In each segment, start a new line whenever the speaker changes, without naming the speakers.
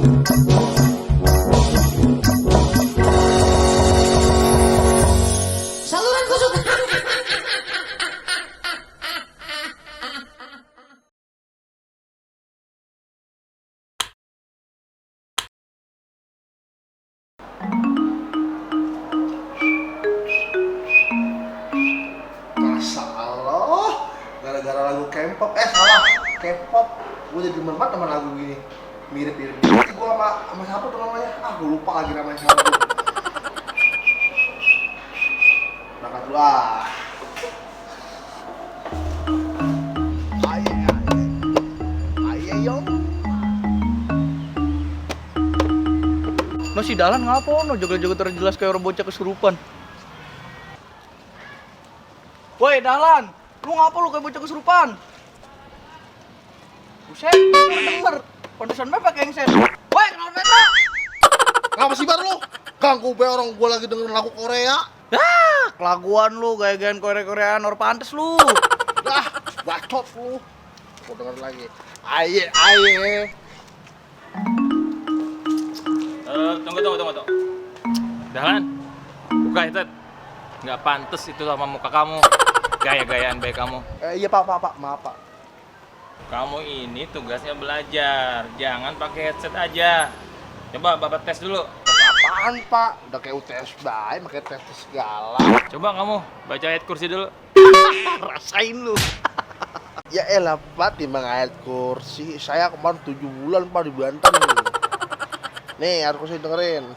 Saluran kesukaan.
Masya Allah, gara-gara lagu K-pop, salah, K-pop, gue jadi demen banget sama lagu gini. Mirip-mirip gue sama siapa tuh namanya? Gue lupa lagi namanya siapa tuh. Berangkat dulu Aye yo.
Masih dalan ngapa no joget-joget terjelas kayak orang bocah kesurupan. Woi Dahlan, lu ngapa lu kayak bocah kesurupan? Buset, denger. Pantesan bae pakai headset. Woi, kenal beta.
Ngapa sih bar lu? Ganggu be orang gue lagi dengerin lagu Korea.
Kelaguan lu, gaya-gayaan Korea-Koreaan orang pantes lu.
Bacot lu. Gue denger lagi. Aye.
Tunggu. Dahlan, buka headset. Nggak pantas itu sama muka kamu. Gaya-gayaan baik kamu.
Iya pak, maaf pak.
Kamu ini tugasnya belajar. Jangan pakai headset aja. Coba Bapak tes dulu.
Apaan pak? Udah kayak UTS bae, pakai tes segala.
Coba kamu baca ayat kursi dulu.
Rasain lu.
Ya elah pak, timbang ayat kursi. Saya kemarin 7 bulan pak di Banten. Nih ayat kursi dengerin.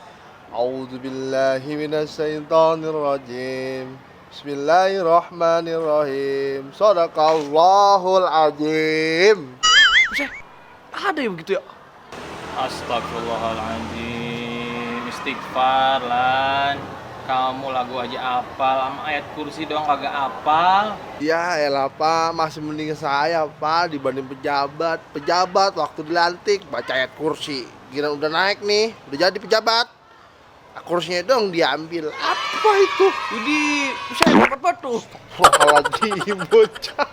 A'udzubillahi minasyaitonirrajim. Bismillahirrahmanirrahim. Shadaqallahul azim.
Buset, ada ya begitu ya?
Astagfirullahaladzim. Istighfar lan. Kamu lagu aja apal, sama ayat kursi doang kagak apal.
Ya elah pak, masih mending saya pak dibanding pejabat. Pejabat waktu dilantik baca ayat kursi. Gila udah naik nih, udah jadi pejabat. Kursinya dong diambil. Apa itu?
Widih, buset, dapat batu.
Astagfirullahaladzim bocah.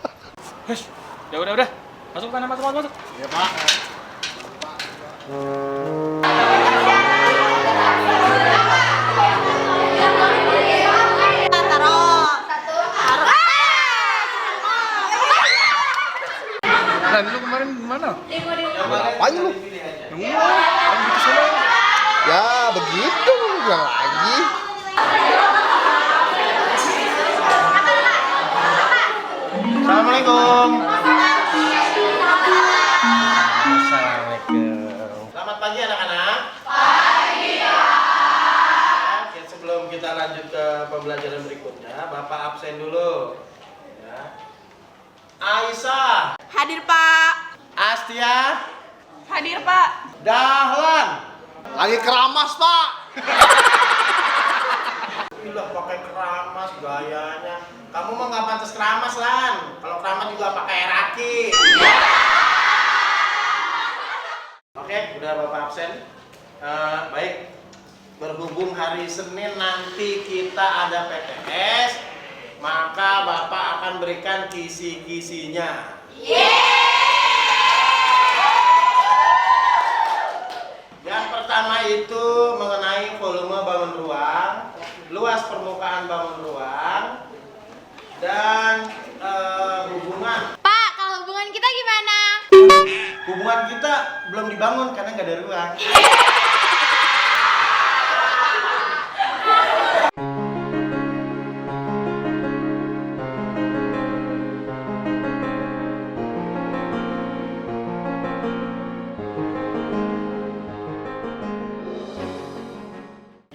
Hush, udah. Masuk sana, masuk.
Ya pak.
Dan lu kemarin gimana?
Apanya lu? Ya begitu, bilang lagi.
Assalamualaikum.
Selamat pagi anak-anak. Ya, sebelum kita lanjut ke pembelajaran berikutnya, Bapak absen dulu. Ya. Aisyah,
Hadir Pak.
Astia,
Hadir Pak.
Dahlan.
Lagi keramas pak.
Gila pakai keramas gayanya. Kamu mah nggak pantas keramas Lan. Kalau keramas juga pakai raki. Oke, udah Bapak absen. Baik. Berhubung hari Senin nanti kita ada PTS, maka Bapak akan berikan kisi-kisinya. Yang pertama itu mengenai volume bangun ruang, luas permukaan bangun ruang, dan hubungan.
Pak, kalau hubungan kita gimana?
Hubungan kita belum dibangun karena nggak ada ruang.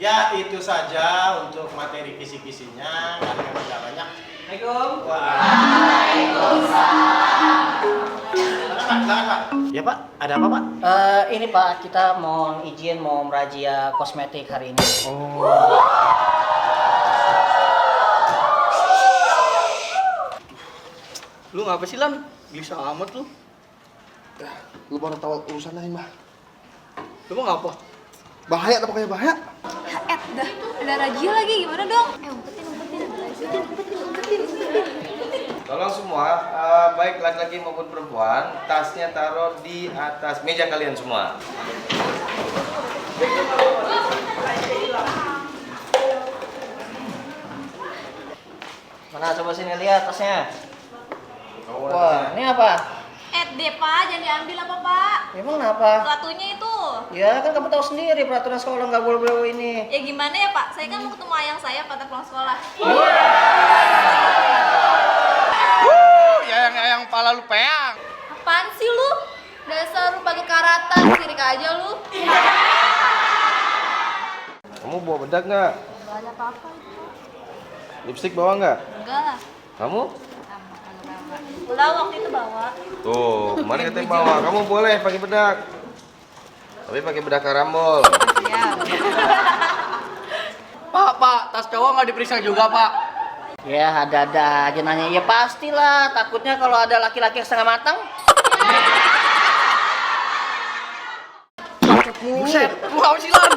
Ya itu saja untuk materi kisi-kisinya karena memang nggak banyak. Assalamualaikum. Silakan Pak. Ya Pak, ada apa Pak?
Ini Pak, kita mohon izin mau merazia kosmetik hari ini.
Lu ngapa sih Lan? Gelisah amat lu.
Lu baru tahu urusan lain mah.
Lu mau ngapa?
Bahaya, pokoknya bahaya.
Dah, ada razia lagi, gimana dong? Umpetin.
Tolong semua, baik laki-laki maupun perempuan, tasnya taruh di atas meja kalian semua.
Mana coba sini lihat tasnya.
Wah,
Wah, ini apa?
Deh pak, jangan diambil apa pak?
Emang kenapa?
Pelatunya itu.
Ya kan kamu tahu sendiri peraturan sekolah nggak boleh bawa ini.
Ya gimana ya pak? Saya kan mau ketemu ayang saya pada pulang sekolah.
Yang pala lu peang.
Apaan sih lu? Dasar lu pakai karatan, sirik aja lu.
kamu bawa bedak nggak?
Gak ada apa-apa itu.
Lipstik bawa nggak?
Enggak lah.
Kamu?
Udah waktu itu bawa.
Tuh, kemarin katanya bawa. Kamu boleh pakai bedak. Tapi pakai bedak karambol.
Iya.
Pak, tas cowok nggak diperiksa juga, Pak.
Ya ada aja nanya. Ya pastilah. Takutnya kalau ada laki-laki yang setengah matang.
Buset, lu apa sih Lan?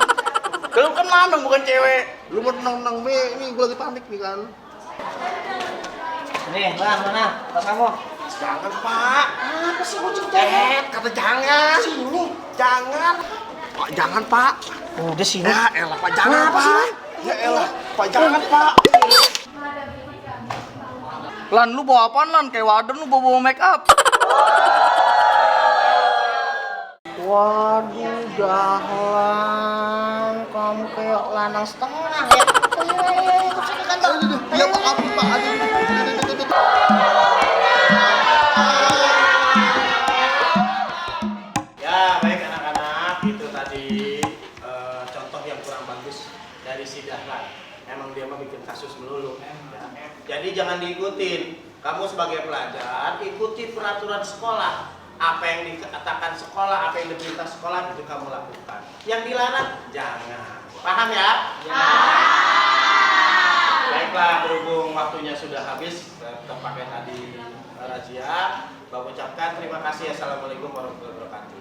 Lu kan mandang bukan cewek.
Lu mau tenang-tenang be, ini gue lagi panik nih kan.
Nih, Bang, mana? Tas kamu?
Jangan pak.
Apa sih kucing
Kata jangan. Sini. Jangan. Pak jangan pak.
Udah sini.
Ya elah pak jangan
Kenapa sih,
pak.
Lan?
Ya elah pak jangan pak.
Lan, lu bawa apaan Lan? Kayak waden lu bawa make up.
Waduh, dahlan. Kamu kayak lanang setengah ya. Ayo, ikut sini kantor.
Ya pak ampun pak. Aduh.
Ya, baik anak-anak, itu tadi contoh yang kurang bagus dari si Dahlan. Emang dia mah bikin kasus melulu. Ya. Jadi jangan diikutin. Kamu sebagai pelajar, ikuti peraturan sekolah. Apa yang dikatakan sekolah, apa yang diminta sekolah, itu kamu lakukan. Yang dilarang, jangan. Paham ya? Ya. Baiklah, berhubung waktunya sudah habis, terpakai tadi razia. Bapak ucapkan terima kasih. Assalamualaikum warahmatullahi wabarakatuh.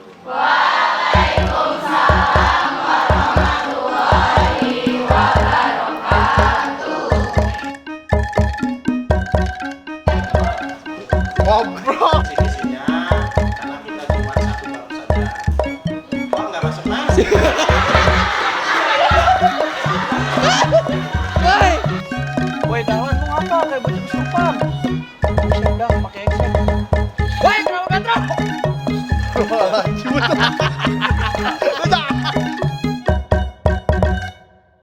Ngobrol.
Sisinya karena kita cuma satu bab saja. Oh, nggak masuk mas?
Woi, Dahlan lu ngapa kayak baju kesurupan? Buset dah, pakai headset. Woi, kenapa gantrak?
Astagfirullahaladzim.